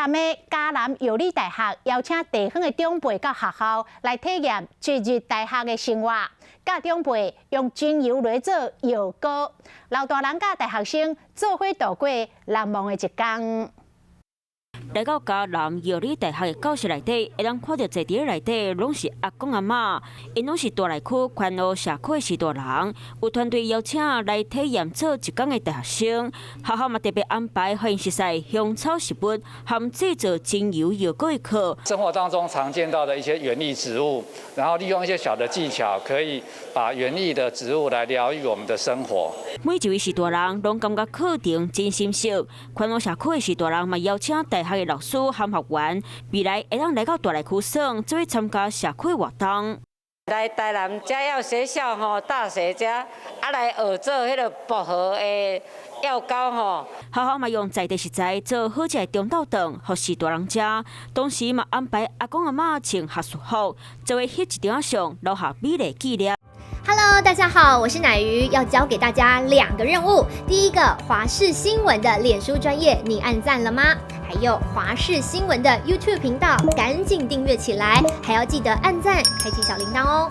南的嘉南藥理大學邀請地方的長輩到學校來體驗一日大學的生活，教長輩用精油來做藥膏，老大人佮大學生做伙度過難忘的一天。來到嘉南藥理大學的教室內底，會當看著坐佇內底攏是阿公阿嬤，𪜶攏是大內區寬和社區的序大人，有團隊邀請來體驗做一工的大學生。學校嘛特別安排予𪜶熟似香草植物和製作精油藥膏的課。生活當中常見到的一些園藝植物，然後利用一些小的技巧，可以把園藝的植物來療癒我們的生活。每一位序大人攏感覺課程真心適，寬和社區的序大人嘛邀請大學的老師和學員，未來會當來到大內區耍，做伙參加社區活動。來台南遮藥學校吼，大學遮啊來學做彼个薄荷的藥膏吼。學校嘛用在地食材做好食的中晝頓，予序大人食。同時嘛安排阿公阿嬤穿學術服，做伙翕一張相，留下美麗紀念。 Hello，大家好，我是乃瑜，要交給大家兩個任務。第一個，華視新聞的臉書專頁，你按讚了嗎？還有華視新聞的 YouTube 頻道，趕緊訂閱起來，還要記得按讚，開啟小鈴鐺哦。